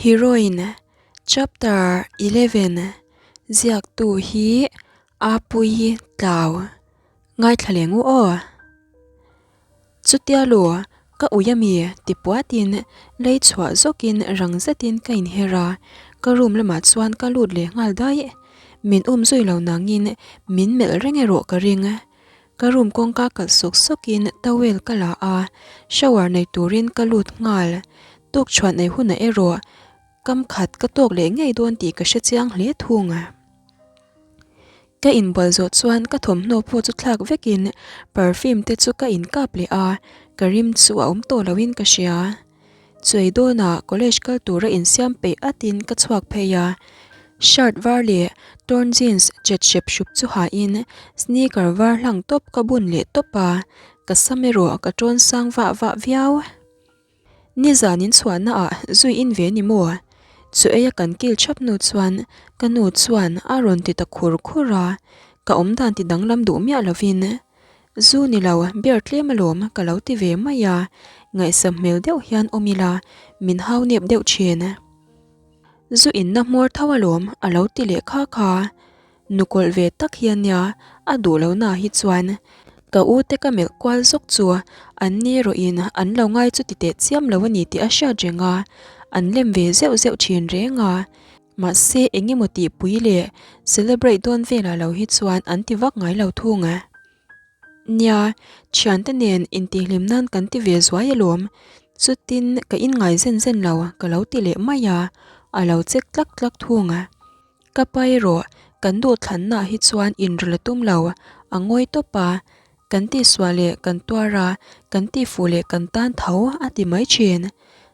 Heroine, Chapter 11, Ziaktu hi Apuii Tlau. Ngaithla leng u aw. Chutia lu, ka ui ami ti puatin lei chhuah zawkin rang zetin ka inher a, ka room lamah chuan ka lut leh nghal daih. Min um zui lo nangin min melh reng erawh ka ring. Ka room kawngka kalh sawk sawkin towel ka la a, shower nei turin ka lut nghal. Tuk chhuan ei hunah erawh kam khat ka tawk leh ngei dawn tih ka hre chiang hle thung. Ka inbual zawh chuan ka thawmhnaw pawh chu thlak vekin perfume te chu ka inkap leh a, ka rim chu a awm tawh loin ka hria. Chuei dawnah college kal tura insiam peih atin ka chhuak phei a, shirt var leh torn jeans chet hrep hrup chu hain sneaker var hlang tawp ka bun leh tawp a, ka sam erawh ka tawn sang vah vah viau. Nizan in chhuahna ah zui in ve ni maw? Chuei a kan kil thap hnu chuan ka nu chuan a rawn ti ta khur khur a, ka awmdan ti danglam duh miah lovin Zu ni lo, beer tlem alawm ka lo ti ve mai a, ngaihsam hmel deuh hian awm ila min hau nep deuh thin. Zu inna hmawr tho alawm a lo ti leh kha kha. Nukawlh ve tak hi ania, a duh lo na hi chuan ka u te ka melh kual zawk chu an ni erawhin an lo ngai chu ti teh chiam lo a ni tih a hriat reng a, an lem ve zeuh zeuh thin reng a. Mahse eng emaw tihpui leh celebrate dawn velah lo hi chuan an ti vak ngai lo thung a. Nia, thiante nen intihhlim nan kan ti ve zuai alawm. Chutin ka inngai zen zen lo ka lo ti leh mai a, a lo chek tlak tlak thung a. Ka pa erawh kan duhthlannaah hi chuan inrel a tum lo, a ngawi tawp a. Kan tihsuah leh kan tuar a, kan tihfuh leh kan tan tho a ti mai thin.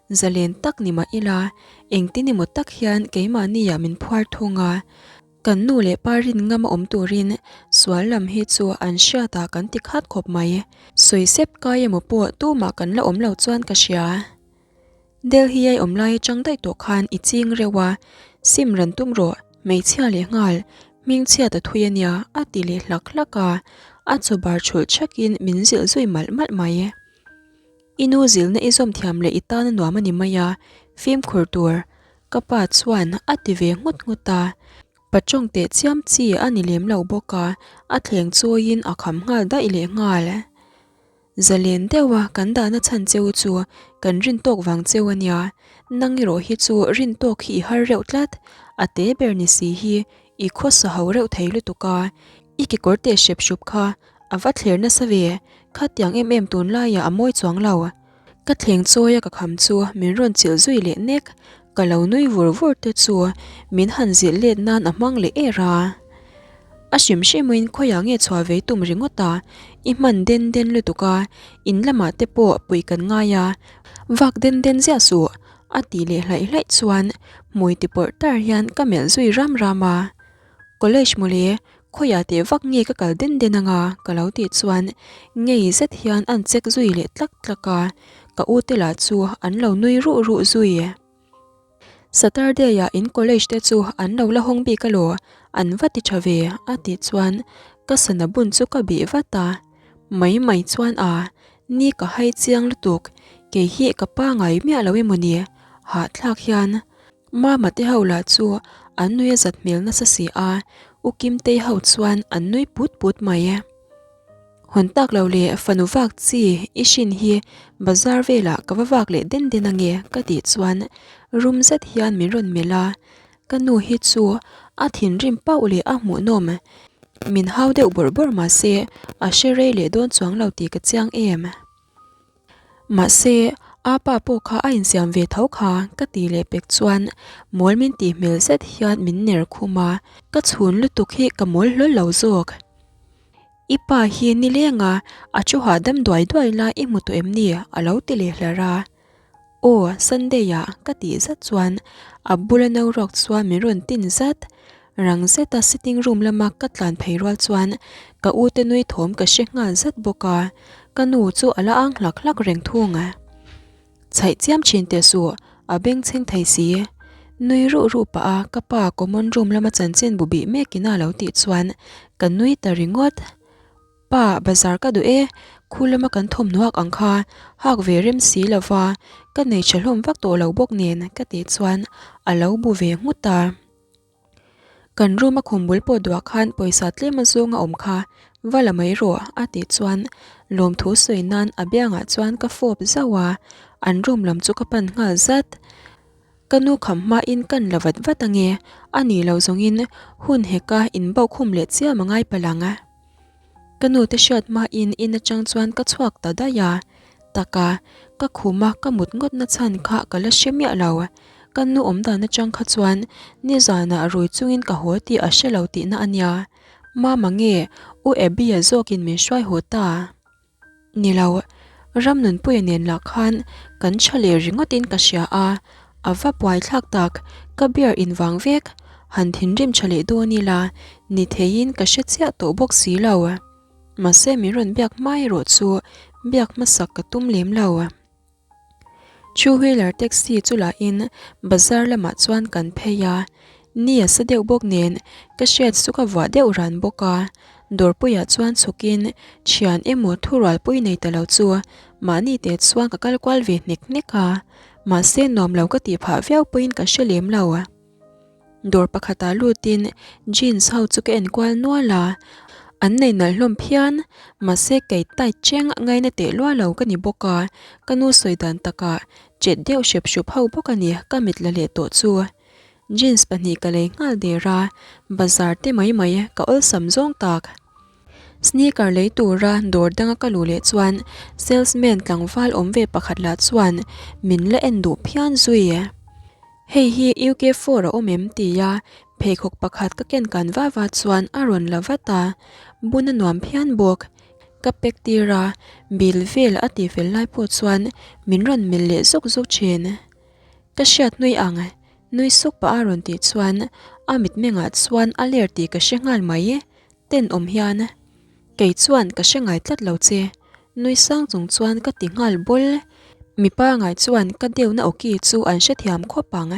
Zalen tak ni mah ila, engtin emaw tak hian keimahniah min phuar thung a. Kan nu leh pa rin ngam a awm turin sual lam hi chu an hriat ah kan ti khat khawp mai. Sawi sep kai emaw pawh tumah kan la awm lo chuan ka hria. Delhi ai awm lai atang daih tawh khan i ching reuh a, sim ran tum rawh, hmeichhia leh nghal, hmingchhiat a thui ania a ti leh hlak hlak a, a chaw bar chhulh thakin min zilh zui malh malh mai. I nu zilhna i zawm thiam leh i tan a nuam a ni mai a, fimkhur tur, ka pa chuan a ti ve nghut nghut a, pachawng teh chiam chi a ni lem lo bawk a, a thleng chawiin a kham nghal daih leh nghal. Zalen deuha kan dahna chhan cheu chu kan rin tawk vang cheu a nia, nang erawh hi chu rin tawk hi i har reuh tlat, a te ber ni si hi i khawsa ho reuh thei lutuk a, i kekawr teh hrep hrup kha a va thler nasa ve, khatiang em em tunlaiah a mawi chuang lo. Ka thleng chawi a ka kham chu min rawn chilh zui leh nek, ka lo nui vur vur te chu min han zilh let nan a hmang leh er a. A hrim hrimin khawiah nge chhuah vei tum ringawt a, i hman den den lutuk a, in lamah te pawh puih kan ngai a, vak den den ziah suh a tih leh hlaih hlaih chuan hmui ti pawrh tar hian ka melh zui ram ram a. College mawle, khawiah teh vak nge ka kal den den anga ka lo tih chuan ngei zet hian an check zui leh tlak tlak a, ka u te lah chu an lo nui ruh ruh zui. Saturday ah in college te chu an lo la hawng bik alaw, an va ti tha ve a tih chuan ka sana bun chu ka bih vat a, mai mai chuan a, ni ka hai chiang lutuk, kei hi ka pa ngai miah lo emaw ni, hahthlak hian. Mama te ho lah chu an nui a zat hmel nasa si a, U Kimtei ho chuan an nui put put mai. Hawn tak lo leh fanu vak chi i hrin hi bazar velah ka va vak leh den den ange ka tih chuan rum zet hian min rawn melh a, ka nu hi chu a thinrim pauh leh a hmuhnawm. Min hau deuh bawrh bawrh mahse a hre rei leh dawn chuang lo tih ka chiang em. Mahse, a pa pawh kha a insiam ve tho kha ka ti leh pek chuan mawl min tih hmel zet hian min ner khum a, ka chhun lutuk hi ka mawl hlawl lo zawk. I pa hi nileng a, a thu hahdam duai duai la i hmu tawh em ni? a lo ti leh hlar a. Aw, Sunday ah ka tih zat chuan a bula no ruak chuan min rawn tin zat. Rang zeta sitting room lama ka tlan phei rual chuan ka u te nui thawm ka hre nghal zat bawk a, ka nu chu a la ang hlak hlak reng thung a. Chhaih chiam thin teh suh, a bengchheng thei si. Nui ruh ruh pah a ka pa common room lama chanchin bu bih mek ina lo tih chuan ka nui ta ringawt. Pa, bazar ka duh e, Khu lama kan thawmhnaw hak ang kha hak ve rem si lo va, ka nei tha hlawm vak tawh lo bawk nen ka tih chuan a lo bu ve nghut a. Kan room a khum bul pawh duah khan pawisa tlem a zawng a awm kha, va la mai rawh a tih chuan lawmthu sawi nan a biangah chuan ka fawp zauh a, an room lam chu ka pan nghal zat. Ka nu kham hmain kan la vat vat ange, a nih loh zawngin hun heka inbauhkhum leh chiam a ngai palh ang. Ka nu te hriat hmain in atang chuan ka chhuak ta daih a, taka ka khuma ka mut ngawt na chhan kha ka la hre miah lo. Ka nu awm dan atang kha chuan nizanah rui chungin ka haw tih a hre lo tihna a nia. Mama nge U Abby-a zawkin min hruai haw ta? Ni lo, Ramnunpuia nen lah khan kan tha leh ringawtin ka hria a, a va buaithlak tak, ka beer in vang vek, han thinrim tha leh dawn ila, ni theiin ka hre chiah tawh bawk si lo. Mahse min rawn biak hma erawh chu biak hmasak ka tum lem lo. Two wheeler taxi chu lah in bazar lamah chuan kan phei a, ni a sa deuh bawk nen ka hriat chu ka vuah deuh ran bawk a, dawrpuiah chuan chhuk in thian emaw thurualpui nei ta lo chu mahni te chuan ka kal kual ve hnek hnek a, mahse nuam lo ka tih phah viau pawhin ka hre lem lo. Dawr pakhatah lutin jeans ho chu ka en kual nual a, an nei nalh hlawm phian, mahse kei tight cheng ngaina teh luah lo ka ni bawk a, ka nu sawi dan takah chet deuh hrep hrup ho bawk a ni ka mit la leh tawh chu. Jeans pahnih ka lei nghal der a, bazar te mai mai ka awlsam zawng tak. Sneaker lei tura dawr danga ka luh leh chuan salesman tlangval awm ve pakhat lah chuan min la en duh phian zui. Hei hi UK 4 a awm em? tia pheikhawk pakhat ka ken kan va va chuan a rawn la vat a, bun a nuam phian bawk. Ka pack tir a, bill vel a tih fel lai pawh chuan min rawn melh leh zuk zuk thin. Ka hriat nui ang, nui suk pah a rawn tih chuan a mitmengah chuan a ler tih ka hre nghal mai. Tenawm hian kei chuan ka hre ngai tlat lo che, nui sang chung chuan ka ti nghal bawl. Mipa ngai chuan ka deuhna awki chu an hrethiam khawp ang.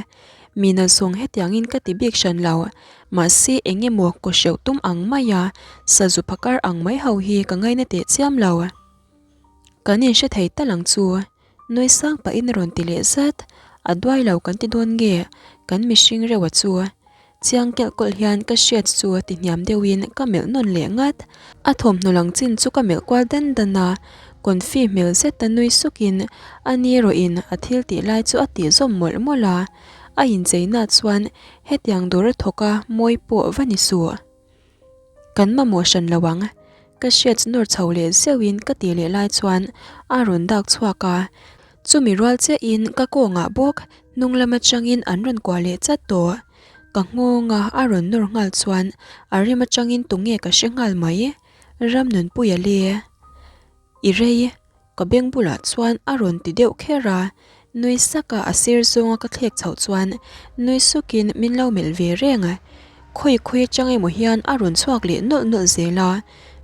Mina zawng hetiangin ka ti bik hran lo, mahse eng emaw kaw hreuh tum ang maia sazu phakar ang mai ho hi ka ngaina teh chiam lo. Kan inhre thei tal ang chu, nui sang pahin a rawn ti leh zat. A duai lo kan ti dawn nge kan mihring reuha chu. Chiang kelh kawlh hian ka hriat chu ti hniam deuhin ka melh nawn leh ngat. A thawmhnaw lang chin chu ka melh kual dan dan a, confi hmel zeta nui sukin a ni erawhin a thil tih lai chu a tih zawm mawlh mawlh a. A incheina chuan hetiang dawr a thawk a mawi pawh va ni suh. Kan mamawh hran lo ang. Ka hriat nawr chho leh zeuhin ka tih leh lai chuan a rawn dak chhuak a. Chumi rual chiahin ka kawngah bawk hnung lam atangin an rawn kuah leh chat tawh. Ka nghawnga a rawn nawr nghal chuan a rim atangin tunge ka hre nghal mai. Ramnunpuia le. I rei. Ka beng bulah chuan a rawn ti deuh kher a, nui saka a sir zawnga ka thlek chhoh chuan nui sukin min lo melh ve reng a, khawi khawi atang emaw hian a rawn chhuak leh nawlh nawlh zel a,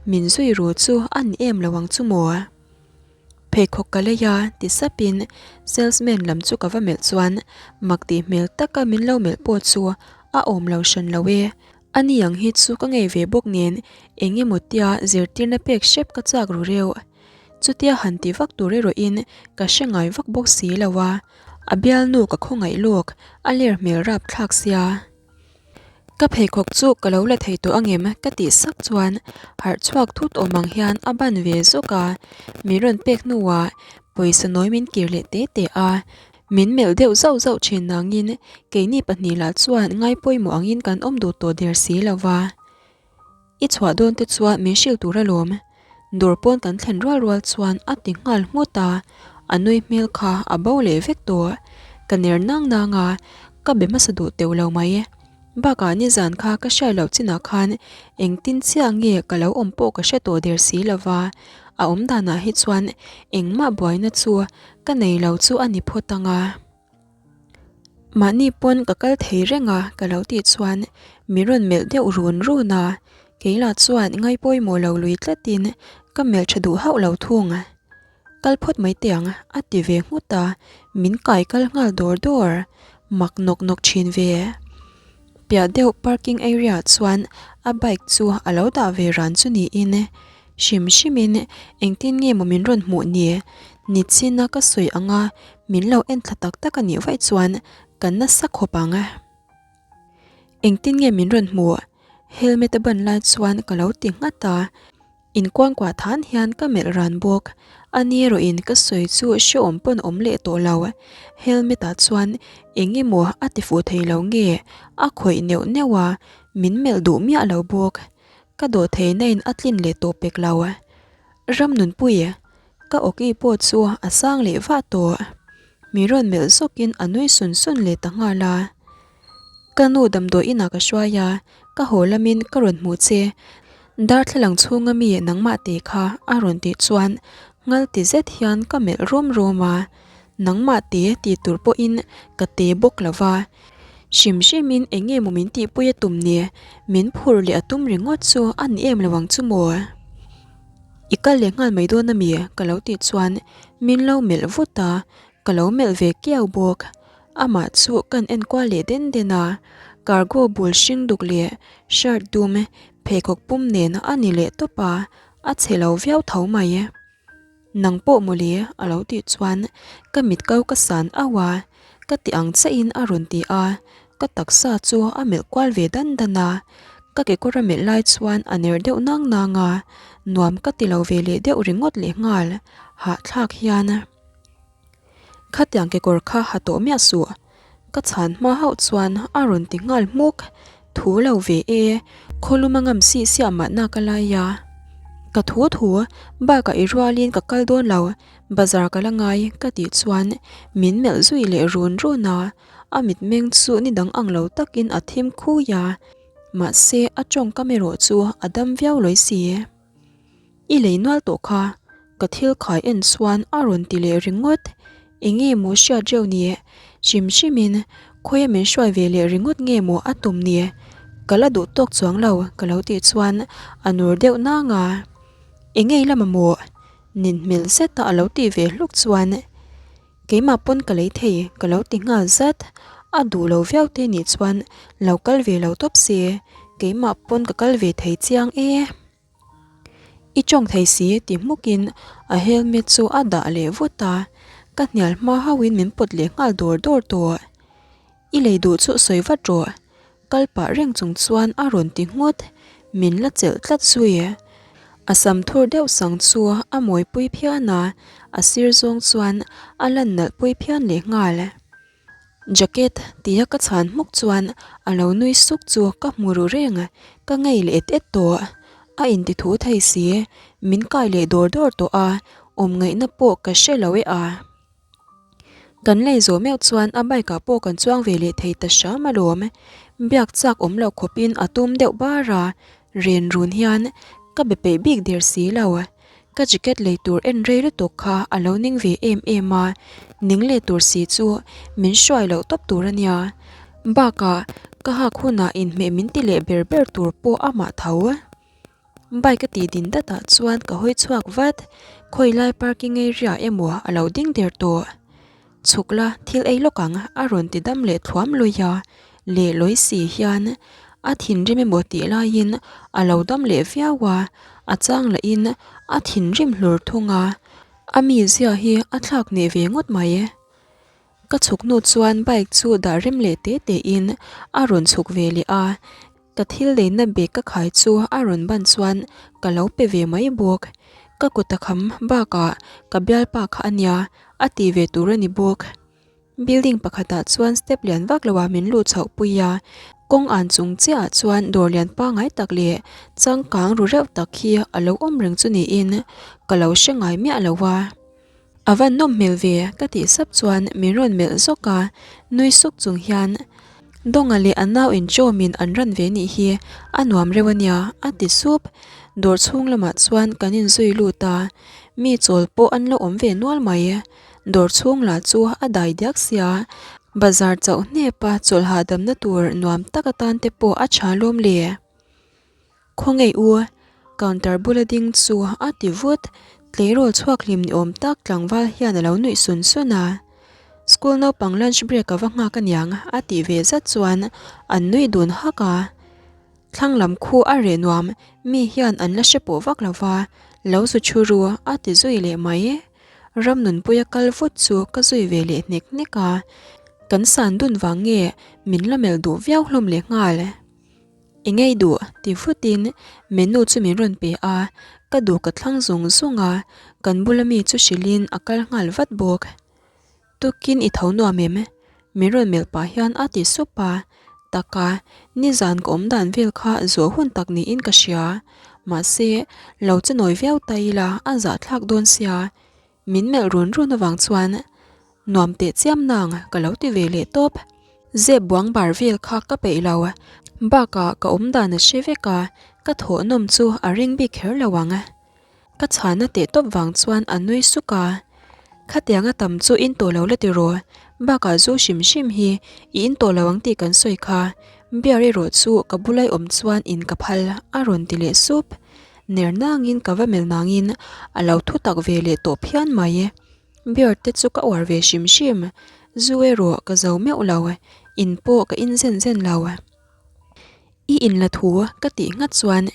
min zui ru chu a ni em lo ang chu maw? Pheikhawk ka lei a ti sapin salesman lam chu ka va melh chuan mak tih hmel taka min lo melh pawh chu a awm lo hran lo e, A ni ang hi chu ka ngei ve bawk nen eng emaw tia zirtirna pek hrep ka chak ru reuh. Chutia han ti vak tur erawhin ka hre ngai vak bawk si lo a, a bialnu ka khawngaih lawk, a ler hmel rap thlak sia. Ka pheikhawk chu ka lo la thei tawh angem ka tih sak chuan harh chhuak thut awm ang hian a ban ve zawk a, min rawn pek hnuah pawisa nawi min kir leh te te a, Min melh deuh zauh zauh thin nangin keini pahnih lah chuan ngai pawimawh angin kan awm duh tawh der si lo va. I chhuah dawn te chuan min hrilh tur alawm. Dawr pawn kan thlen rual rual chuan a ti nghal nghut a, a nui hmel kha a bo leh vek tawh. Ka ner nang nang a, ka be hmasa duh teuh lo mai. Bakah nizan kha ka hriat loh chinah khan engtin chiah nge ka lo awm pawh ka hre tawh der si lo va, a awm danah hi chuan engmah buaina chu Ka nei lo chu a ni phawt ang a. Mahni pawn ka kal thei reng a ka lo tih chuan min rawn melh deuh run run a, kei lah chuan ngaipawimawh lo lui tlatin ka melh tha duh hauh lo thung. Kal phawt mai teh ang a ti ve nghut a, min kai kal nghal dawr dawr, mak nawk nawk thin ve. Piah deuh parking area ah chuan a bike chu a lo dah ve ran chu niin. Hrim hrimin engtin nge maw min rawn hmuh ni? Nichina ka sawi anga min lo en thla tak tak a nih vaih chuan kan nasa khawp ang. Engtin nge min rawn hmuh? Helmet a ban lai chuan ka lo ti nghat a. Inkuangkuah than hian ka melh ran bawk. A ni erawhin ka sawi chu hrehawm pawn awm leh tawh lo. Helmet ah chuan eng emaw a ti fuh thei lo nge a khawih neuh neuh a, min melh duh miah lo bawk. Ka dawh theihna in a tlin leh tawh pek lo. Ramnunpui, ka awki pawh chu a sang leh vah tawh. Mi rawn melh zawkin a nui sun sun leh ta nghal a. Ka nu damdawi inah ka hruai a, ka haw lamin ka rawn hmuh che. Darthlalang chhunga mi nangmah te kha a rawn tih chuan ngal ti zet hian ka melh rawm rawm a. Nangmah te tih tur pawhin ka te bawk lo va. Hrim hrimin eng nge maw min tihpui a tum ni? Min phur leh a tum ringawt chu a ni em lo ang chu maw? I kal leh nghal mai dawn a mi? Ka lo tih chuan min lo melh vut a, ka lo melh ve kiau bawk. Amah chu kan en kual leh den den a, cargo bul hring duk leh shirt dum pheikhawk pum nen a ni leh tawp a, a chhe lo viau tho mai. Nang pawh mawle a lo tih chuan ka mit kau ka san auh a, ka ti ang chiahin a rawn ti a, ka taksa chu a melh kual ve dan dan a, ka kekawr a melh lai chuan a ner deuh nang nang a, nuam ka ti lo ve leh deuh ringawt lehnghal, hahthlak hian. Khatiang kekawr kha ha tawh miah suh. Ka chhan hma hauh chuan a rawn ti nghal hmuk. Thu lo ve e, khawlum a ngam sih siah mahna ka lai a. Ka thu thu, bakah i rualin ka kal dawn lo, bazar ka la ngai ka tih chuan min melh zui leh run run a, a mitmeng chu ni dang ang lo takin a thim khui a, mahse a tawngkam erawh chu a dam viau lawi si. I lei nual tawh kha, ka thil khai en chuan a rawn ti leh ringawt. Enge maw hriat reuh ni? Hrim hrimin khawia min hruai ve leh ringawt nge maw a tum ni? Ka la duh tawk chuang lo ka lo tih chuan a nur deuh nang a. Enge i la mamawh? Nin hmel zeta a lo tih ve hluk chuan keimah pawn ka lei thei ka lo ti nghal zat. A duh lo viau te nih chuan lo kal ve lo tawp se, keimah pawn ka kal ve thei chiang e. I tawng thei si ti hmukin a helmet chu a dah leh vut a, ka hnial hma hauhin min pawt leh nghal dawr dawr tawh. I lei duh chu sawi vat rawh, kal pah reng chung chuan a rawn ti nghut, min la chelh tlat zui. A sam thur deuh sang chu a mawipui phian a, a sir zawng chuan a lan nalh pui phian leh nghal. Jacket tia ka chhan hmuk chuan a lo nui suk chu ka hmu ru reng, ka ngei leh et et tawh. A inti thu thei si, min kai leh dawr dawr tawh a, awm ngaihna pawh ka hre lo e a. Kan lei zawh meuh chuan a bike ah pawh kan chuang ve leh thei ta hram alawm. Biak chak awm loh khawpin a tum deuh bar a, ren run hian ka be peih bik der si lo. Ka jacket lei tur en rei lutuk kha a lo ning ve em em a, ning leh tur si chu min hruai loh tawp tur a nia. Bakah ka hak hunah inhmeh min ti leh ber ber tur pawh amah tho. Bike a tih din datah chuan ka hawi chhuak vat, khawi lai parking area emaw a lo ding der tawh. Chhuk la, thil ei lawk ang, a rawn ti dam leh thluam lui a, leh lawi si hian a thinrim emaw tih laiin a lo dam leh viau a, a chang lahin a thinrim hlur thung a, a mizia hi a thlak hneh ve ngawt mai. Ka chhuk hnu chuan bike chu dah rem leh te te in a rawn chhuk ve leh a, Ka thil leina bag ka khai chu a rawn ban chuan ka lo pe ve mai bawk. Ka kut a kham bakah ka bialpa kha a nia, a ti ve tur a ni bawk. Building pakhatah chuan step lian vak loah min luh chhoh pui a, kawng an chung chiahah chuan dawr lian pangngai tak leh changkang ru reuh tak hi a lo awm reng chu niin ka lo hre ngai miah lo a. A van nawm hmel ve ka tih sap chuan min rawn melh zawk a, nui suk chung hian Dawnga leh a nau inchawmin an ran ve nih hi a nuam reuh a nia a ti sup. Dawr chhung lamah chuan kan inzui lut a, mi chawl pawh an lo awm ve nual mai. Dawr chhung lah chu a dai diak sia, bazar chauh hnepa chawlh hahdamna tur nuam tak atan te pawh a tha lawm le. Khawngaih u, counter bula ding chu a ti vut, tleirawl chhuak hlim ni awm tak tlangval hian a lo nuih sun sun a. School naupang lunch break a va nghak aniang a tih ve zat chuan an nuih dun hak a. Thlang lam khu a reh nuam, mi hian an la hre pawh vak lo va, lo zu thu ru a ti zui leh mai. Ram nunpuia kal vut chu ka zui ve leh hnek hnek a, kan san dun vang nge min la melh duh viau hlawm leh nghal. I ngei duh ti vutin menu chu min rawn pe a, ka duh ka thlang zung zung a, kan bula mi chu hrilhin a kal nghal vat bawk. Tukin i tho nuam em? Min rawn melh pah hian a ti sup a, taka nizan ka awm dan vel kha zawh hun tak niin ka hria. Mahse, lo che nawi viau ta ila a zahthlak dawn sia. Min melh run run avang chuan nuam teh chiam nang ka lo ti ve leh tawp. Zep buang bar vel kha ka peih lo. Bakah ka awm dan a hre vek a, ka thawh nawm chu a ring bik kher lo ang. Ka chhana teh tawp vang chuan a nui suk a, Khatianga tam chu in tawh lo la ti rawh, bakah zu hrim hrim hi i in tawh lo ang tih kan sawi kha, beer erawh chu ka bulai awm chuan in ka phal a rawn ti leh sup. Ner nangin ka va melh nangin a lo thu tak ve leh tawh phian mai. Beer te chu ka uar ve hrim hrim, zu erawh ka zo meuh lo, in pawh ka in zen zen lo. I inla thu ka tih nghat chuan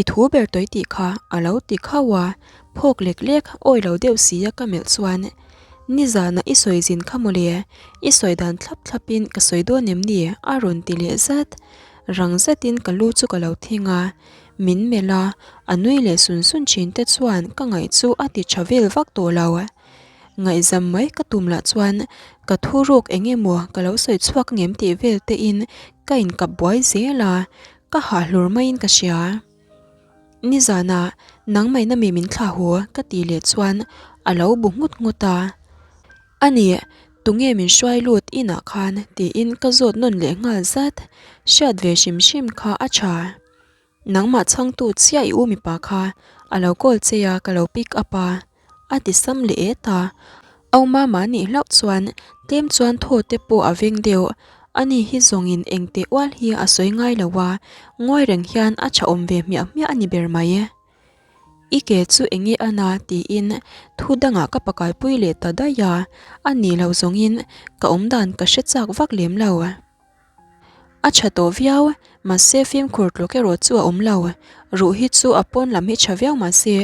i thu ber tawi tih kha a lo ti khauh a, phawk lek lek awi lo deuh si a ka melh chuan nizanah i sawi zin kha mawle, i sawi dan thlap thlapin ka sawi dawn em ni a rawn ti leh zat. Rang zetin ka lu chu ka lo thing a, min melh a, a nui leh sun sun thin te chuan ka ngaih chu a ti tha vel vak tawh lo. Ngaihzam mai ka tum lah chuan ka thuruk eng emaw ka lo sawi chhuak ngem tih vel te in ka inkap buai zel a, ka hah hlur maiin ka hria. Nizanah nangmahina mi min thlah hu ka tih leh chuan a lo bu nghut nghut a. A nih, tunge min hruai lut inah khan tiin ka zawt nawn leh nghal zat, hriat ve hrim hrim kha a tha. Nangmah chhangtu chiah i u mipa kha a lo call che a ka lo pick up a, a ti sam leh et a. Au mama nih hlauh chuan tlem chuan thaw te pawh a veng deuh, ani hi zawngin engteh ual hi a sawi ngai lo a, ngawi reng hian a tha awm ve hmiah hmiah a ni ber mai. I ke chu enge a na tiin thu dangah ka pakalpui leh ta daih a, a nih loh zawngin ka awmdan ka hre chak vak lem lo. A tha tawh viau, mahse fimkhur tluk erawh chu a awm lo. Ruh hi chu a pawn lam hi tha viau mahse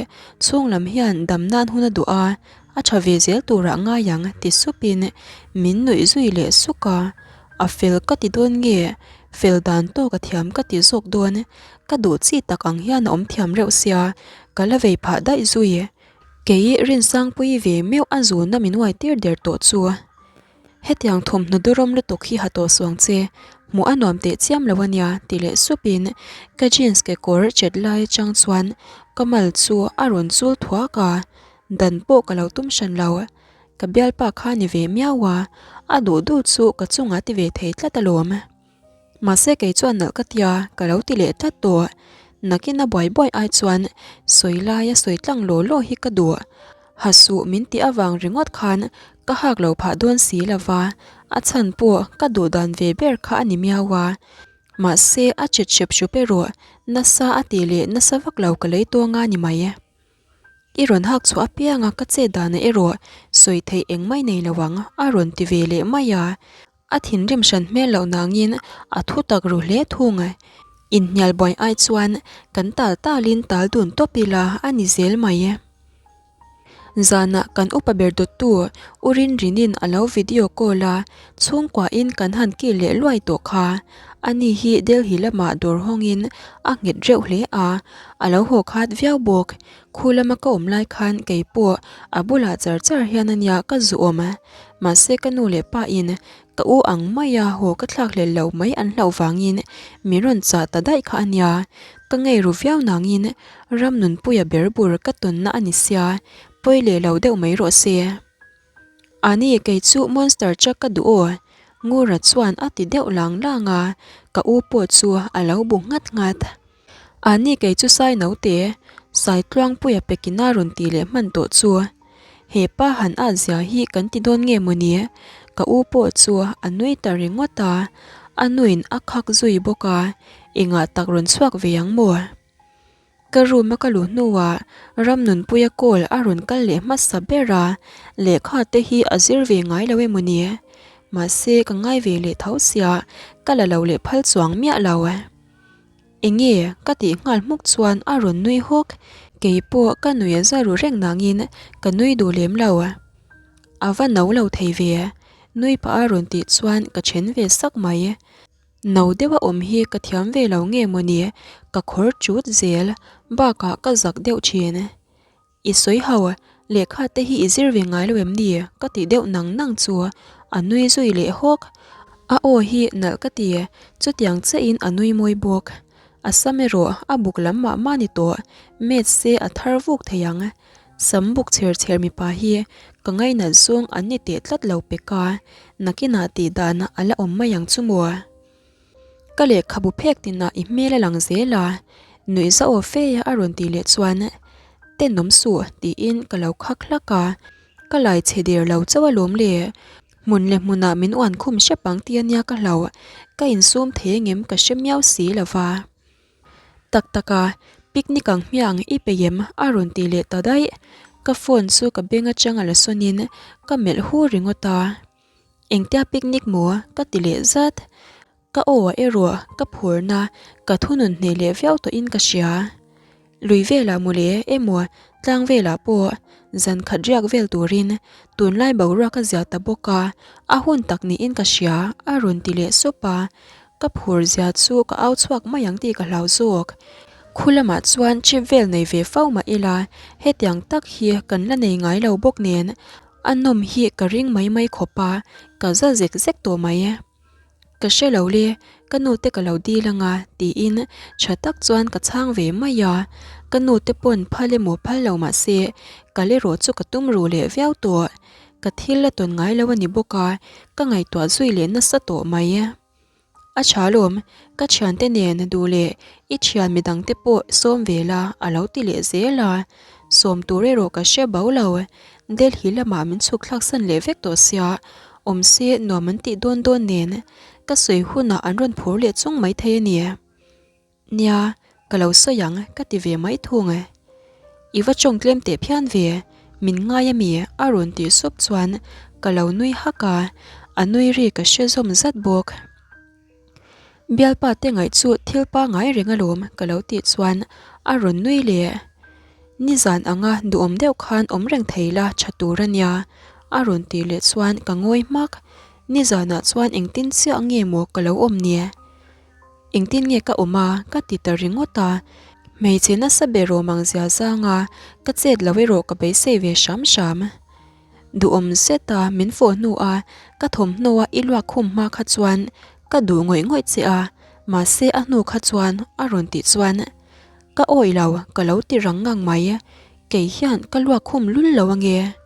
chhung lam hian dam nan hun a duh a, a tha ve zel turah ngai ang ti supin min nuih zui leh suk a. A fel ka ti dawn nge, fel dan tawk a thiam ka ti zawk dawn, ka duh chi tak ang hian a awm thiam reuh sia, ka la vei phah daih zui. Kei Rinsangpuii ve meuh a zunna min uai tir der tawh chu. Hetiang thawmhnaw durawm lutuk hi ha tawh suang che, hmuh a nuam teh chiam lo ania ti leh supin ka jeans kekawr chet lai atang chuan ka mal chu a rawn chul thuak a, dan pawh ka lo tum hran lo. Ka bialpa kha ni ve miau a, a duh duh chu ka chungah ti ve thei tlat alawm. Mahse kei chuan nalh ka tia ka lo ti leh tlat tawh. Nakin a buai buai ai chuan sawi laia sawi tlang law law hi ka duh. Ha suh min tih avang ringawt khan ka hak lo phah dawn si lo va, a chhan pawh ka duh dan ve ber kha a ni miau a. Mahse a chet hrep hrup erawh nasa a tih leh nasa vak lo ka lei tawng a ni mai. I rawn hak chhuah apianga ka chet danah erawh sawi theih engmah i nei lo ang a rawn ti ve leh mai a. A thinrim hran hmel loh nangin a thu tak ru hle thung. Inhnial buai ai chuan kan tal talin tal dun tawp ila a ni zel mai. Zanah kan upa ber dawttu U Rinrinin a lo video call a, chhungkuain kan han kil leh luai tawh kha. Ani hi Delhi lamah dawr hawngin a nghet reuh hle a, a lo haw khat viau bawk. Khu lama ka awm lai khan kei pawh a bulah char char hian a nia ka zu awm. Mahse ka nu leh pa in ka u ang maia haw ka thlak hlel lo mai an hlauh vangin min rawn chah ta daih kha a nia. Ka ngei ru viau nangin ram nunpuia ber bur ka tawnna a ni sia, pawi leh lo deuh mai rawh se. Ani kei chu monster truck ka duh aw, Ngura chuan a ti deuh lang lang a, ka u pawh chu a lo bu nghat nghat. Ani kei chu sai naute, sai tluangpuia pekina rawn tih leh hman tawh chu. He pa han at zia hi kan ti dawn nge mawni? Ka u pawh chu a nui ta ringawt a, a nuin a khak zui bawk a, engah tak rawn chhuak ve ang maw? Ka room a ka luh hnuah Ramnunpuia call a rawn kal leh hmasa ber a, lehkha te hi a zir ve ngai lo emaw ni? Mahse ka ngai ve leh tho sia, ka la lo leh phal chuang miah lo. Enge? Ka tih nghal hmuk chuan a rawn nui hawk. Kei pawh ka nui a za ru reng nangin ka nui duh lem lo. A va no lo thei ve. Nui pah a rawn tih chuan ka then ve sak mai. No deuh a awm hi ka thiam ve lo nge mawni ka khawr chut zel bakah ka zak deuh thin. I sawi ho, lehkha te hi i zir ve ngai lo em ni? Ka ti deuh nang nang chu a nui zui leh hawk. A aw hi nalh ka ti, chutiang chiahin a nui mawi bawk. A sam erawh a buk lam mah mah ni tawh, met se a thar vuk thei ang. Sam buk chher chher mipa hi ka ngainat zawng an ni teh tlat lo pek a, nakinah tih dan a la awm mai ang chu maw? Ka lehkhabu phek tinah i hmel a lang zel a, nuih za aw fe a rawn tih leh chuan Tenawm suh tiin ka lo khak hlak a, ka lai chhe der lo chauh alawm le, hmun leh hmunah min uan khum hrep ang tih ania ka hlauh, ka insum thei engem ka hre miau si lo va. Tak tak a, picnic ang hmiang i peih em? a rawn ti leh ta daih, ka phone chu ka beng atang a la sawnin ka melh hu ringawt a. Engtia picnic maw? ka ti leh zat. Ka aw a erawh ka phurna ka thunun hneh leh viau tawhin ka hria. Lui velah mawle emaw tlang velah pawh zan khat riak vel turin tunlai boruak a zia ta bawk a, a hun tak niin ka hria a rawn ti leh sup a. Ka phur zia chu ka au chhuak mai ang tih ka hlau zawk. Khu lamah chuan trip vel nei ve fo mah ila hetiang tak hi kan la nei ngai lo bawk nen A nawm hi ka ring mai mai khawp a, ka za zek zek tawh mai. Ka hre lo le, ka nu te ka lo dil anga tiin tha tak chuan ka chhang ve mai a. Ka nu te pawn phal emaw phal lo mah se, kal erawh chu ka tum ru leh viau tawh. Ka thil la tawn ngai lo a ni bawk a, ka ngaihtuah zui leh nasa tawh mai. A tha lawm, ka thiante nen duh leh i thian midangte pawh sawm ve la a lo ti leh zel a, sawm tur erawh ka hre bo lo. Delhi lamah min chhuk thlak san leh vek tawh sia, awm se nuam an tih dawn dawn nen ka sawi hunah an rawn phur leh chung maithei a ni. Nia, ka lo sawi ang ka ti ve mai thung e. I va tawng tlem teh phian ve, min ngai a mi a rawn tih sup chuan ka lo nui hak a, a nui ri ka hre zawm zat bawk. Bialpa te ngaih chu thil pangai reng alawm ka lo tih chuan a rawn nui leh. Nizan anga duhawm deuh khan awm reng thei la tha tur a nia a rawn tih leh chuan ka ngawi hmak. Nizanah chuan engtin chiah nge maw ka lo awm ni? Engtin nge ka awm a? ka ti ta ringawt a. Hmeichhe nasa ber awm ang zia zang a, ka chet lo erawh ka beisei ve hram hram. Duhawm zet a min fawh hnu a, ka thawmhnaw a i luak khum hma kha chuan ka duh ngawih ngawih che a, mahse a hnu kha chuan a rawn tih chuan ka awih lo ka lo ti rang ngang mai. Kei hian ka luak khum lul lo ange.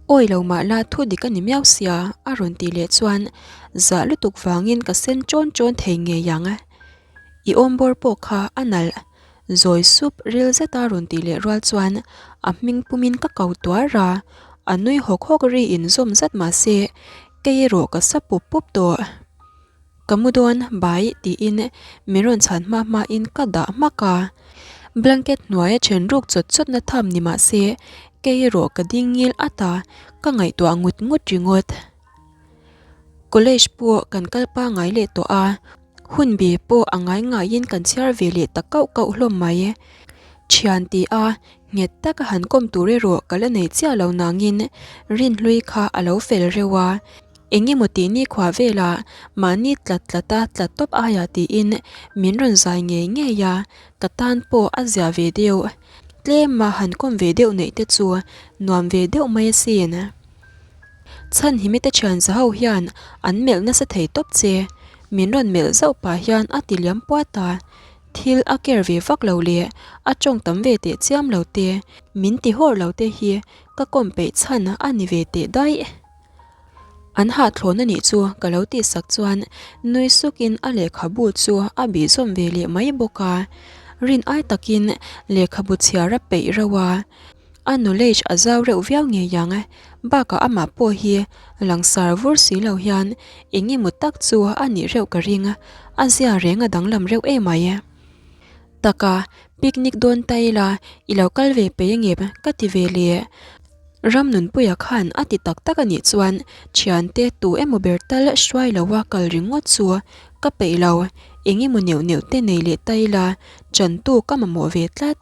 Awi lo mah la thu dik a ni miau sia a rawn tih leh chuan zah lutuk vangin ka sen chawn chawn thei ngei ang. I awmbawr pawh kha a nalh. Zawi sup ril zeta rawn tih leh rual chuan a hming pumin ka ko tuar a, a nui hawk hawk ri in zawm zat mah se kei erawh ka sa pup pup tawh. Ka mu dawn bai tiin min rawn chhan hma hmain ka dah hmak a. Blanket hnuaia then ruk chawt chawtna tham ni mah se kei erawh ka ding ngil at a, ka ngaihtuah ngut ngut ringawt. College pawh kan kal pangai leh tawh a, hunbi pawh a ngai ngaiin kan chhiar ve leh ta kauh kauh hlawm mai. Thian ti a, nghet taka han kawm tur erawh ka la nei chiah lo nangin Rinhlui kha a lo fel reuh a. Eng emaw tih nikhua velah mahni tlat tlata tlat tawp aiah tiin min rawn zai ngei ngei a, ka tan pawh a zia ve deuh. Tlema han kawm ve deuh neih te chu nuam ve deuh mai asin. Chhan hi mite thian za ho hian an melh nasa thei tawp che, min rawn melh zauh pah hian a ti liam puat a. Thil a care ve vak lo leh a tawng tam ve teh chiam lo te, min ti hawr lo te hi ka kawm peih chhan a ni ve teh daih. An hahthlawn a nih chu ka lo tih sak chuan nui sukin a lehkhabu chu a bih zawm ve leh mai bawk a. Rin ai takin lehkhabu chhiar a peih reuh a, a knowledge a zau reuh viau ngei ang. Bakah amah pawh hi langsar vur si lo hian eng emaw tak chu a nih reuh ka ring, a zia reng a danglam reuh emai. Taka, picnic dawn ta ila i lo kal ve peih angem ka ti ve leh. Ramnunpuia khan a ti tak tak a nih chuan thiante tu emaw ber tal hruai loa kal ringawt chu ka peih lo. Eng emaw neuh neuh te nei leh ta ila, chantu ka mamawh ve tlat.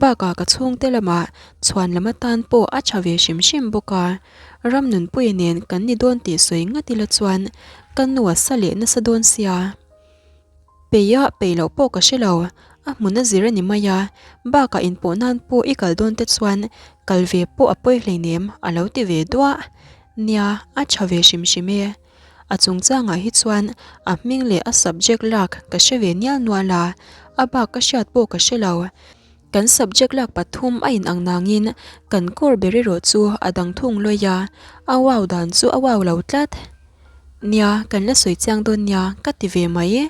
Bakah ka chhungte lamah chhuan lam atan pawh a tha ve hrim hrim bawk a, Ramnunpuia nen kan ni dawn tih sawi ngat ila chuan ka nu a sa leh nasa dawn sia. Peia peih loh pawh ka hre lo, a hmun a zir a ni mai a, bakah inpawh nan pawh i kal dawn te chuan kal ve pawh a pawi hleinem a lo ti ve duah. Nia, a tha ve hrim hrim e. A chungchangah hi chuan a hming leh a subject lak ka hre ve nial nual a, a bak ka hriat pawh ka hre lo. Kan subject lak pathum a inang nangin kan core ber erawh chu a dang thung lawi a, a wow dan chu a wow lo tlat. Nia, kan la sawi chiang dawn nia ka ti ve mai.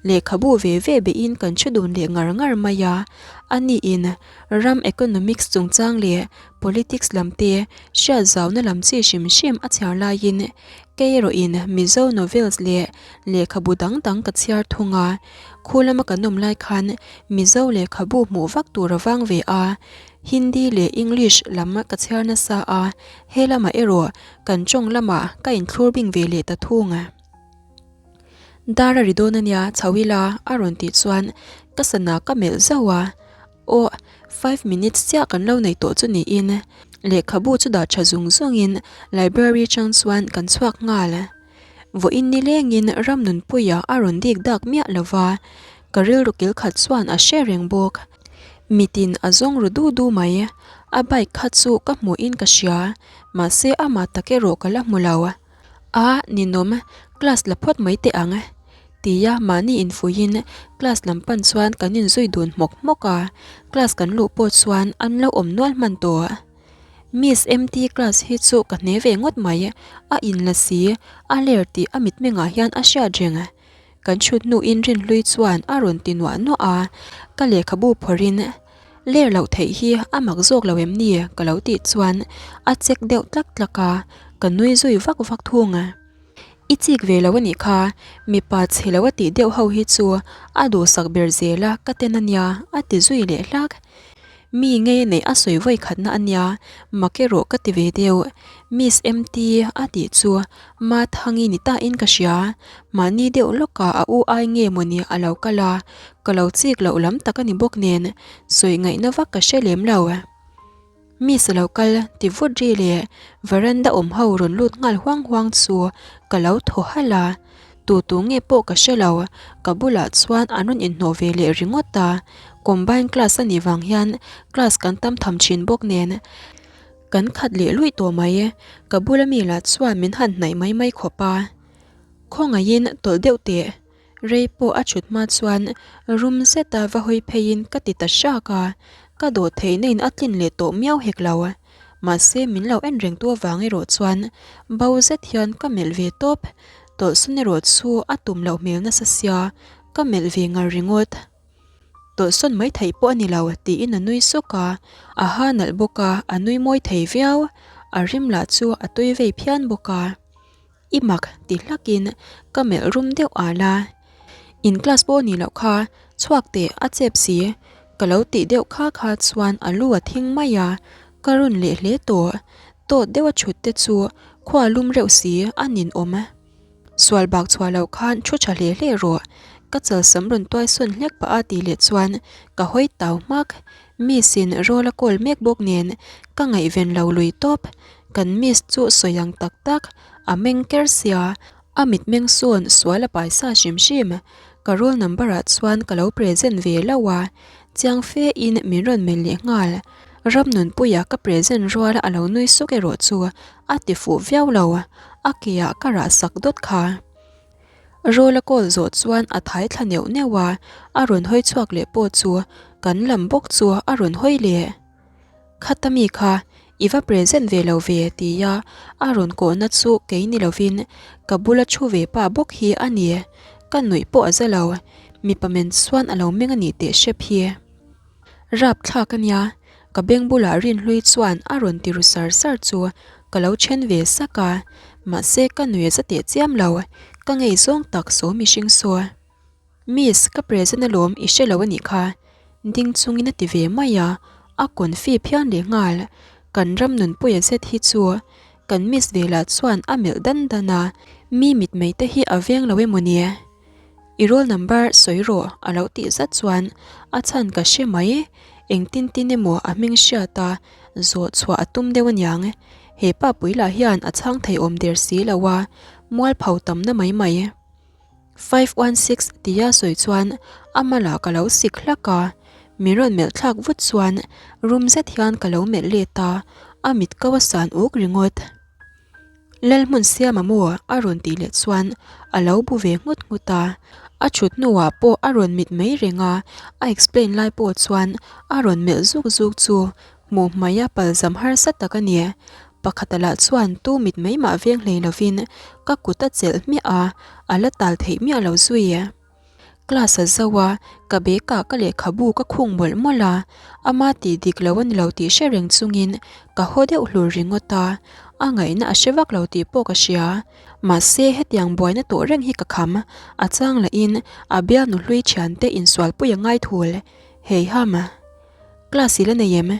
Lehkhabu ve ve behin kan thu dun leh ngar ngar mai a, aniin ram economics chungchang leh Politics lam te, hriat zauna lam chi hrim hrim a chhiar laiin kei erawhin Mizo novels leh lehkhabu dang dang ka chhiar thung a. Khu lama kan awm lai khan Mizo lehkhabu hmuh vak tur a vang ve a, Hindi leh English lam ka chhiar nasa a, he lamah erawh kan tawng lamah ka inthlur bing ve leh ta thung. Dar a ri dawn a nia, chho ila a rawn tih chuan ka sana ka melh zauh a. Aw, five minutes chiah kan lo nei tawh chu niin lehkhabu chu dah tha zung zungin library chang chuan kan chhuak nghal. Vawiin nilengin Ramnunpuia a rawn dik dak miah lo va, ka rilru kil khat chuan a hre reng bawk. Mitin a zawng ru du du mai, a bike kha chu ka hmuhin ka hria, mahse amah tak erawh ka la hmu lo. A, ninawm, class la phawt mai teh ang, tia mahni infuihin class lam pan chuan kan inzui dun hmawk hmawk a, class kan luh pawh chuan an lo awm nual hman tawh. Miss MT class hi chu ka hne ve ngawt mai, a inla si, a ler tih a mitmengah hian a hriat reng. Kan chhut hnuin Rinhlui chuan a rawn ti nuah nuah a, ka lehkhabu phawrhin ler loh theih hi a mak zawk lo em ni ka lo tih chuan a check deuh tlak tlak a, ka nui zui vak vak thung. I chik ve lo a nih kha, mipa chhe lo a tih deuh ho hi chu a duhsak ber zel a ka ten a nia a ti zui leh hlak. Mi ngei neih a sawi vawi khatna a nia, mak erawh ka ti ve deuh. Miss MT a tih chu Mathangi ni tain ka hria. Mahni deuh lawkah a u ai nge mawni a lo kal a, ka lo chik loh lam tak a ni bawk nen, sawi ngaihna vak ka hre lem lo. Miss a lo kal ti vut ri leh veranda awm ho rawn lut nghal huang huang chu ka lo thaw halh a. Tu tu nge pawh ka hre lo, ka bulah chuan an rawn inhnawh ve leh ringawt a, combine class a nih vang hian class kan tam tham thin bawk nen kan khat leh luih tawh mai, ka bula mi lah chuan min han hnaih mai mai khawp a, khawngaihin tawlh deuh teh. Rei pawh a thut hma chuan rum zeta va hawi pheiin ka ti ta hrak a, ka dawh theihna in a tlin leh tawh miau hek lo. Mahse min lo en reng tu avang erawh chuan bo zet hian ka melh ve tawp, tawlhsawn erawh chu a tum loh hmel nasa sia ka melh ve ngar ringawt. Tawlhsawn mai theih pawh a ni lo tiin a nui suk a, a ha nalh bawk a, a nui mawi thei viau, a rim lah chu a tui vei phian bawk a. I mak ti hlakin ka melh rum deuh al a, in class pawh ni loh kha chhuak teh a chep si ka lo tih deuh kha kha chuan a lu a thing mai a, ka run leh hle tawh, tawt deuh a thut te chu khua lum reuh si a nin awm. Sual bak chhuah loh khan thu tha hle hle rawh, ka chalsam rawn tuai sawn hlek pah a tih leh chuan ka hawi tau hmak, miss in roll a kawl mek bawk nen ka ngaihven lo lui tawp, Kan miss chu sawi ang tak tak, a meng ker sia, a mitmeng sawn sual a paisa hrim hrim. Ka roll number ah chuan ka lo present ve lo a, chiang fe in min rawn melh leh nghal. Ramnunpuia ka present rual a lo nui suk erawh chu a ti fuh viau lo, a ke ah ka rah sak dawt kha. Roll a call zawh chuan a thai thla neuh neuh a, a rawn hawi chhuak leh pawh chu kan lam bawk chu a rawn hawi leh. Khata mi kha i va present ve lo ve tia a rawn kawhna chu kei ni lovin ka bula thu ve pa bawk hi a ni. Ka nuih pawh a za lo, mipa men chuan a lo meng a nih teh hrep hi. Rap thlak a nia, ka beng bulah Rinhlui chuan a rawn ti ru sar sar chu ka lo then ve sak a, mahse ka nuih a za teh chiam lo, ka ngei zawng tak saw mihring saw. Miss, ka present alawm i hre lo a nih kha, ding chungin a ti ve mai a, a confi phian leh nghal. Kan ram nunpuia zet hi chu kan miss ve lah chuan a melh dan dan a, mi mitmei te hi a veng lo emaw ni? I roll number sawi rawh a lo tih zat chuan a chhan ka hre mai. Engtin tin emaw a hming hriat a, zawh chhuah a tum deuh aniang. He pa pui lah hian a chhang thei awm der si lo a, mualpho tamna mai mai. 516 tia sawi chuan a malah ka lo sik hlak a, min rawn melh thlak vut chuan rum zet hian ka lo melh let a, a mit ko a san uk ringawt. Lalhmun siama maw a rawn tih leh chuan a lo bu ve nghut nghut a, a thut hnuah pawh a rawn mit mai reng a, a explain lai pawh chuan a rawn melh zuk zuk chu hmuh hmaia palzam harsa tak a ni. Pakhata lah chuan tu mit mai mah veng hlei lovin ka kut a chelh hmiah a, a la tal theih miah lo zui. Class a zo a, ka bag ah ka lehkhabu ka khung mawlh mawlh a, ama tih dik lo a ni lo tih hre reng chungin ka haw deuh hlur ringawt a, a ngaihna a hre vak lo tih pawh ka hria. Mahse hetiang buaina tawh reng hi ka kham, a chang lahin a bialnu hlui thiante insualpui a ngai thul. Heiham. Class i la nei em?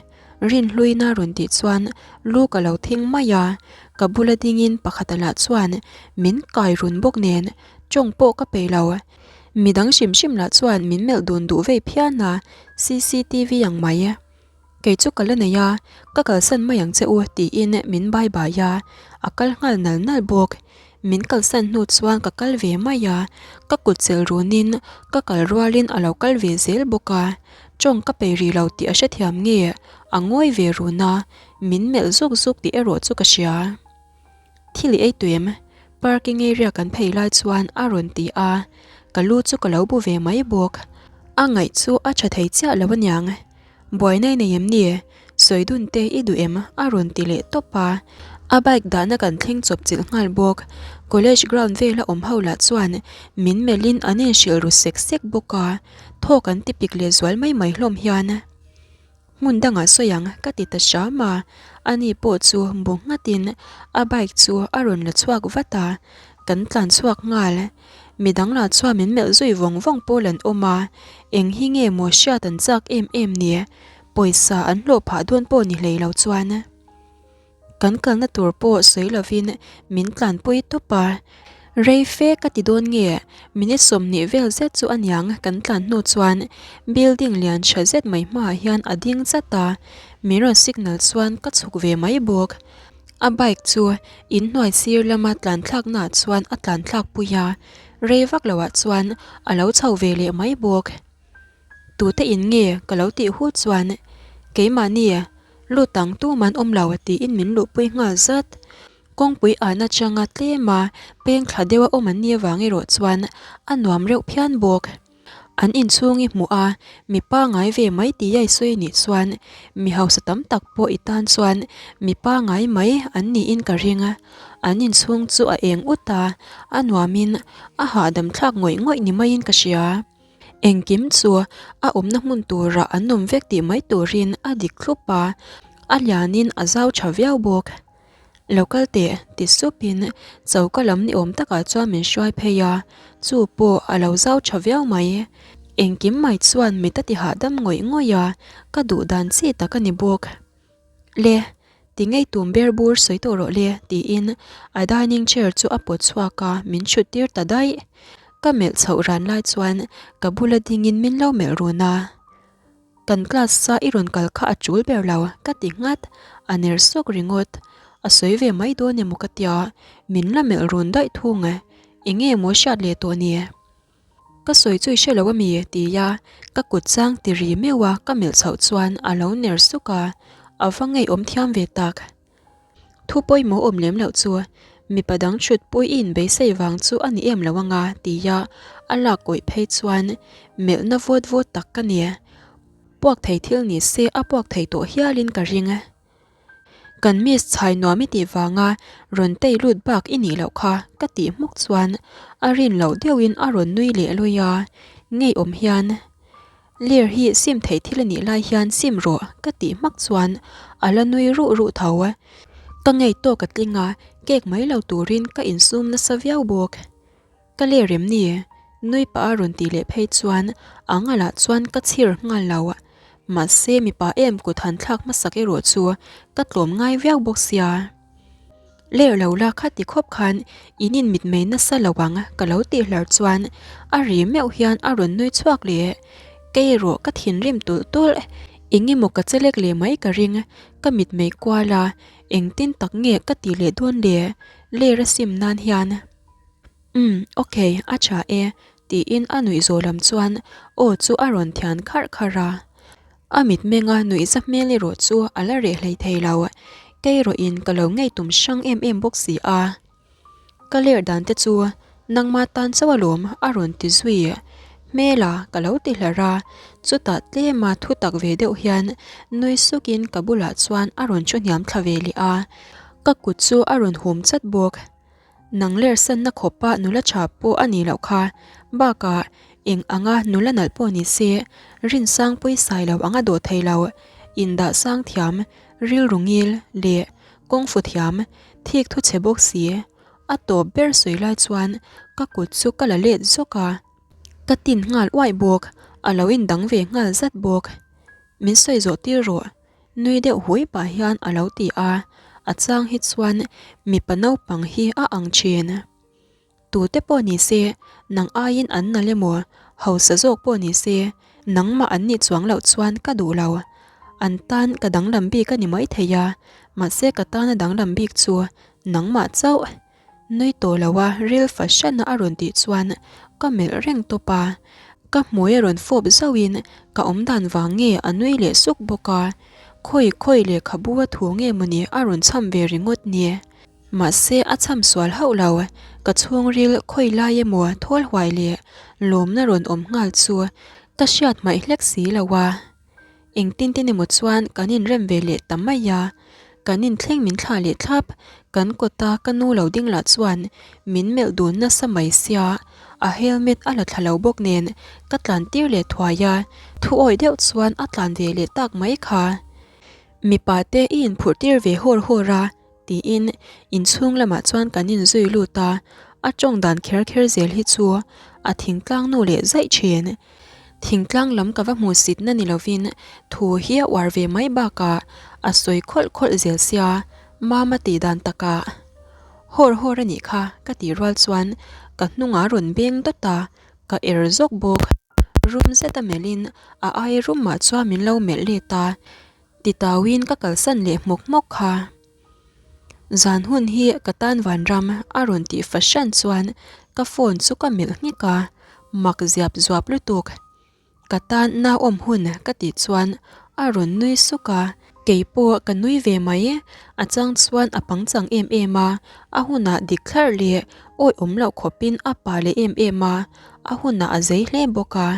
Rinhluina rawn tih chuan lu ka lo thing mai a, ka bula dingin pakhata lah chuan min kai run bawk nen tawng pawh ka peih lo. Midang hrim hrim lah chuan min melh dun duh vei phian a, cctv ang mai. Kei chu ka la nei a, ka kalsan mai ang che u tiin min bye bye a, a kal nghal nal nal bawk. Min kalsan hnu chuan ka kal ve mai a, ka kut chelh runin ka kal rualin a lo kal ve zel bawk a, tawng ka peih rih lo tih a hrethiam nge a ngawi ve run a, min melh zuk zuk tih erawh chu ka hria. Thil i ei tui em? Parking area kan phei lai chuan a rawn ti a, ka lu chu ka lo bu ve mai bawk. A ngaih chu a tha thei chiah lo aniang. Buaina i nei em ni? Sawi dun te i duh em? A rawn ti leh tawp a. A bike dahna kan thleng chawp chilh nghal bawk. College ground vela awm ho lah chuan min melhin an inhrilh ru sek sek bawk a, thawk an ti pik leh zual mai mai hlawm hian. Hmun dangah sawi ang ka ti ta hram a, ani pawh chu bu nghatin a bike chu a rawn la chhuak vat a, kan tlan chhuak nghal. Midang lah chuan min melh zui vawng vawng pawl an awm a, eng hi nge maw hriat an chak em em ni? Pawisa an hlawh phah dawn pawh ni hlei lo chuan. Kan kalna tur pawh sawi lovin min tlanpui tawp a, rei fe ka ti dawn nge minute 20 vel zet chu aniang kan tlan hnu chuan building lian tha zet mai hmaah hian a ding chat a, min rawn signal chuan ka chhuk ve mai bawk. A bike chu inhnuai sir lama tlan thlaknaah chuan a tlan thlak pui a, rei vak loah chuan a lo chho ve leh mai bawk. Tute in nge ka lo tih hu chuan keimahni lut ang tuman awm lo tiin min luhpui nghal zat. Kawngpui an atanga tlema peng thla deuha awm an nih avang erawh chuan a nuam reuh phian bawk. An inchhung i hmuh a, mi pangai ve mai tih i sawi nih chuan mi hausa tam tak pawh i tan chuan mi pangai mai an niin ka ring a. An inchhung chu a eng ut a, a nuamin a hahdam thlak ngawih ngawih ni maiin ka hria. Engkim chu a awmna hmun turah an awm vek tih mai turin a dik thlup a, a lianin a zau tha viau bawk. Lo kal teh, ti supin choka lam ni awm takah chuan min hruai phei a, chu pawh a lo zau tha viau mai. Engkim mai chuan mit a ti hahdam ngawih ngawih a, ka duh dan chi tak a ni bawk. Le, ti ngei tum ber bur sawi tawh rawh le, tiin a dining chair chu a pawt chhuak a, min chhut tir ta daih. Ka melh chhoh ran lai chuan ka bula dingin min lo melh run a. Kan class a i rawn kal kha a tul ber lo ka ti nghat, a ner sawk ringawt. A sawi ve mai dawn emaw ka tia, min la melh run daih thung e, eng nge maw hriat leh tawh ni? Ka sawi chu i hre lo ami? tia ka kut chang ti ri meuh a ka melh chhoh chuan a lo ner suk a, a va ngeiawm thiam ve tak. Thu pawimawh awm lem loh chu mipa dang chhut pui i inbeisei vang chu a ni em lo anga tia a lak kawih phei chuan melhna vawt vawt tak ka ni. Puak thei thil ni se a puak thei tawh hialin ka ring. Kan miss chhai nuam i tih vanga rawn tei lut bak i nih loh kha ka tih hmuk chuan a rin loh deuhin a rawn nui leh lui a, ngeiawm hian. Ler hi sim theih thil a nih lai hian sim rawh ka tih hmak chuan a la nui ruh ruh tho. Ka ngei tawk a tling a, cake mai lo turin ka insum nasa viau bawk. Ka ler em ni? Nui pah a rawn tih leh phei chuan a ngalah chuan ka chhir nghal lo. Mahse mipa em kut han thlak hmasak erawh chu ka tlawm ngai viau bawk sia. Ler lo la khati khawp khan in in mitmei nasa lo ang ka lo tih hlar chuan a ri meuh hian a rawn nui chhuak leh. Kei erawh ka thinrim tulh tulh. Eng emaw ka chelek leh mai ka ring, ka mitmei kual a, engtin tak nge ka tih leh dawn le, ler a sim nan hian. Umm, ok, a tha e, tiin a nuih zawh lam chuan aw chu a rawn thian kharh kharh a. A mitmenga nuihza hmel erawh chu a la reh hlei thei lo, kei erawhin ka lo ngei tum hrang em em bawk si a. Ka ler dan te chu nangma tan chauh alawm a rawn ti zui hmel a ka lo ti hlar a, chutah tlema thu tak ve deuh hian nui sukin ka bulah chuan a rawn thu hniam thla ve leh a, ka kut chu a rawn hum chat bawk. Nang ler sanna khawpa nula tha pawh a nih loh kha, bakah eng anga nula nalh pawh ni se rinsang pawisai lo anga dawh thei lo, indah sang thiam, rilru ngil leh kawng fu thiam, thik thu chhe bawk si. A tawp ber sawi lai chuan ka kut chu ka la let zawk a, ka tin nghal uaih bawk, a lo indang ve nghal zat bawk. Min sawi zawh tir rawh, Nui deuh hui pah hian a lo ti a, a chang hi chuan mipa naupang hi a ang thin. Tute pawh ni se, nang aiin an nal emaw, hausa zawk pawh ni se, nangmah an nih chuang loh chuan ka duh lo. An tan ka danglam bik a ni maithei a, mahse ka tana danglam bik chu nangmah chauh. Nui tawh lo a ril fahran a a rawn tih chuan ka melh reng tawp a, ka hmui a rawn fawp zauhin ka awm dan vang nge a nui leh suk bawk a, khawi khawi lehkhabu a thu nge mawni a rawn chham ve ringawt ni. Mahse a chham sual hauh lo, ka chhungril khawi lai emaw thawl huai leh lawmna rawn awm nghal chu ka hriat hmaih hlek si lo a. Engtin tin emaw chuan kan inrem ve leh ta mai a, kan inthleng min thlah leh thlap, kan kawta ka nu lo ding lah chuan min melh dun nasa mai sia, a helmet a la thla lo bawk nen ka tlan tir leh thuai a, thu awih deuh chuan a tlan ve leh tak mai kha. Mipa te i inphurh tir ve hawr hawr a, Tiin inchhung lamah chuan kan inzui lut a, a tawng dan kher kher zel hi chu a thingtlang nu leh zaih thin. Thingtlang lam ka va hmuh sitna ni lovin thu hi a uar ve mai bakah a sawi khawlh khawlh zel sia, Mama tih dan takah hawr hawr a nih kha ka tih rual chuan ka hnungah a rawn beng dawt a, ka er zawk bawk. Rum zeta melhin a ai rumah chuan min lo melh let a. Titauin ka kalsan leh hmawk hmawk kha. Zan hun hi ka tan vanram a rawn tih fahran chuan ka phone chu ka melh nghek a, mak ziap zuap lutuk. Ka tan nauawm hun ka tih chuan a rawn nui suk a, keipawh ka nui ve mai. A chang chuan a pangchang em em a, a hunah dik thlarh leh awihawm loh khawpin a pa leh em em a, a hunah a zei hle bawk a.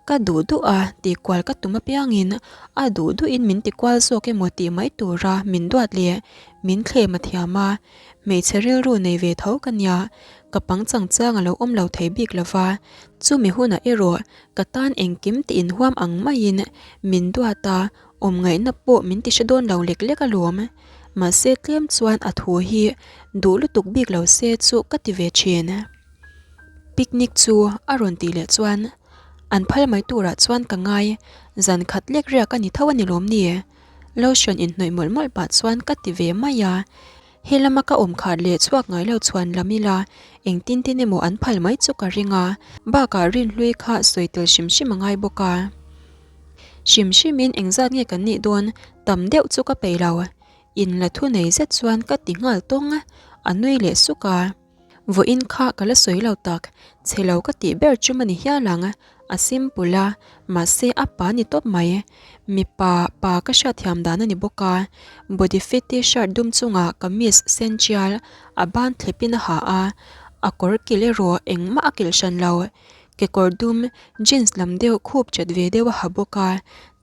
Ka duh duh a, tihkual ka tum apiangin a duh duhin min tikual zawk emaw tih mai tura min duat leh min thlem a thiam a, hmeichhe rilru nei ve tho ka nia, ka pang chang chang a lo awm lo thei bik lo va, chumi hunah erawh ka tan engkim tih inhuam ang maiin min duat a, awm ngaihna pawh min ti hre dawn lo lek lek alawm. Mahse tlem chuan a thu hi duh lutuk bik lo se chu ka ti ve thin. Picnic chu a rawn tih leh chuan An phal mai turah chuan ka ngai, zan khat lek riak a ni tho a ni lawm ni? Lotion inhnawih mawlh mawlh pah chuan ka ti ve mai a. He lama ka awm khat leh chhuak ngai lo chhuan lam ila engtin tin emaw an phal mai chu ka ring a, bakah rinhlui kha sawi tel hrim hrim a ngai bawk a. Hrim hrimin engzat nge kan nih dawn tam deuh chu ka peih lo, inla thu nei zet chuan ka ti nghal tawng a, a nui leh suk a. Vawiin kha ka la sawi lo tak, chhe lo ka tih ber chum a ni hial ang, a simple a, mahse a pa ni tawp mai. Mipa pa ka hriatthiam dan a ni bawk a, body fit t-shirt dum chungah kamis sen tial a ban thlepin a ha a, a kawr kilh erawh engmah a kilh hran lo. Kekawr dum jeans lam deuh khup chat ve deuh a ha bawk a,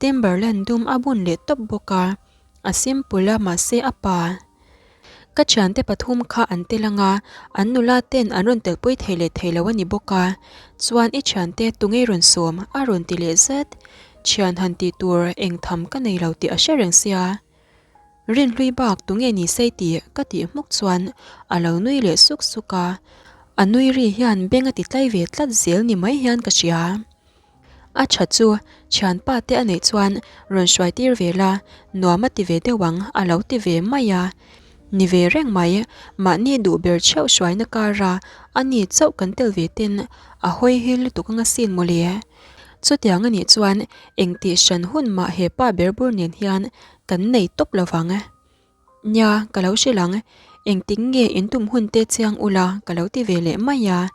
Timberland dum a bun leh tawp bawk a, a simple a mahse a pa. Ka thiante pathum kha an tel ang a, an nula ten an rawn telpui thei leh thei lo a ni bawk a, chuan i thiante tunge rawn sawm a rawn ti leh zet. Thian han tih tur eng tham ka nei lo tih a hre reng sia. Rinhlui bak tunge ni sei tih ka tih hmuk chuan a lo nui leh suk suk a, a nui ri hian beng a ti tlai ve tlat zel ni mai hian ka hria. A tha chu, thianpa te a neih chuan rawn hruai tir ve la, nuam a ti ve deuh ang a lo ti ve mai a. Ni ve reng mai, mahni duh ber chheuh hruaina kara a ni chauh kan tel ve ten a hawi hi lutuk anga sin mawle. Chutiang a nih chuan engtih hran hun mah he pa ber bur nen hian kan nei tawp lo vang. Nia, ka lo hrilh ang, engtik nge in tum hun te chiang ula ka lo ti ve leh mai a.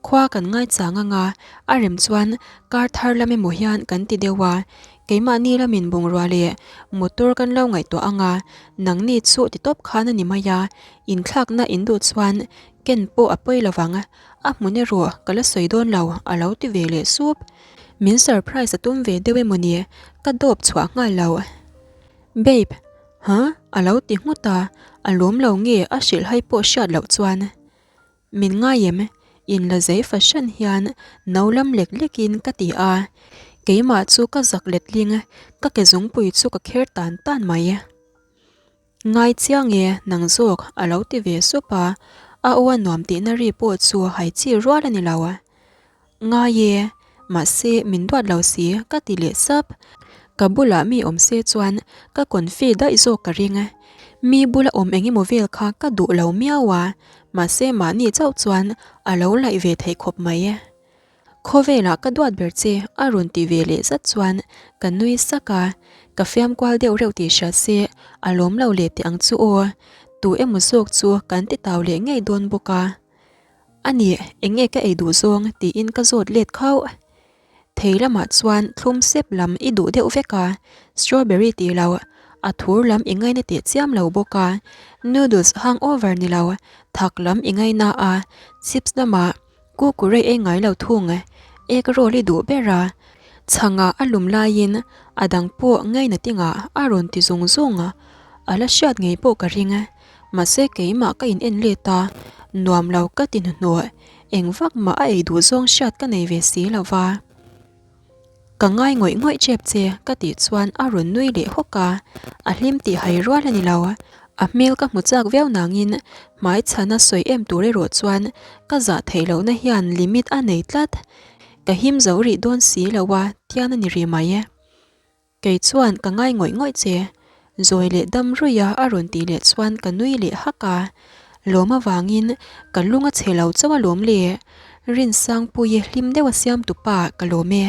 Khua kan ngaichang anga a rem chuan kar thar lam emaw hian kan ti deuh a, keimahni lamin bungrua leh motor kan lo ngaihtuah anga nangni chu ti tawp khan a ni mai a, inthlakna in duh chuan ken pawh a pawi lovang, a hmun erawh ka la sawi dawn lo a lo ti ve leh sup. Min surprise a tum ve deuh emaw ni, ka dawp chhuah nghal lo. Babe, huh? A lo ti nghut a, a lawm lo nge a hrilhhai pawh hriat loh chuan. Min ngai em? In la zei fahran hian no lam lek lekin ka ti a, keimah chu ka zak letling, ka ke zungpui chu ka kher tan tan mai. Ngai chiang e, nang zawk, a lo ti ve sup a, a aw a nuam tihna ri pawh chu hai chi rual a ni lo. Ngai e, mahse min duat lo si ka ti leh sap. Ka bulah mi awm se chuan ka confi daih zawk ka ring. Mi bula awm eng emaw vel kha ka duh lo miau a, mahse mahni chauh chuan a lo laih ve theih khawp mai. Khawvelah ka duat ber che a rawn ti ve leh zat chuan ka nui sak a, ka fiam kual deuh reuh tih hria se a lawm lo leh teh ang chu aw. Tu emaw zawk chu kan ti tau leh ngei dawn bawk a. A nih, eng nge ka ei duh zawng? tiin ka zawt let khauh. Thei lamah chuan thlum sep lam i duh deuh vek a, strawberry tih lo, a thur lam i ngaina teh chiam lo bawk a, noodles hangover ni lo, thak lam i ngaina a, chips lamah kukurei ei ngai lo thung, egg roll i duh ber a, chhangah a lum laiin a dang pawh ngaina tingah a rawn ti zung zung a, a la hriat ngei pawh ka ring. Mahse keimah ka in en let a, nuam lo ka ti hnuhnawh, eng vak mah a ei duh zawng hriat ka nei ve si lo va. Ka ngai ngawih ngawih tep che ka tih chuan a rawn nui leh hawk a, a hlim tih hai rual a ni lo. A hmel ka hmu chak viau nangin hmai chhana sawi em tur erawh chuan ka zah theih lohna hian limit a nei tlat. Ka him zo rih dawn si lo a, tian a ni rih mai e. Kei chuan ka ngai ngawih ngawih che, zawi leh dam ruih a a rawn tih leh chuan ka nui leh hak a. Lawm avangin ka lung a chhe lo chauh alawm le, Rinsangpuii hlim deuh a siam tupa ka lawm e.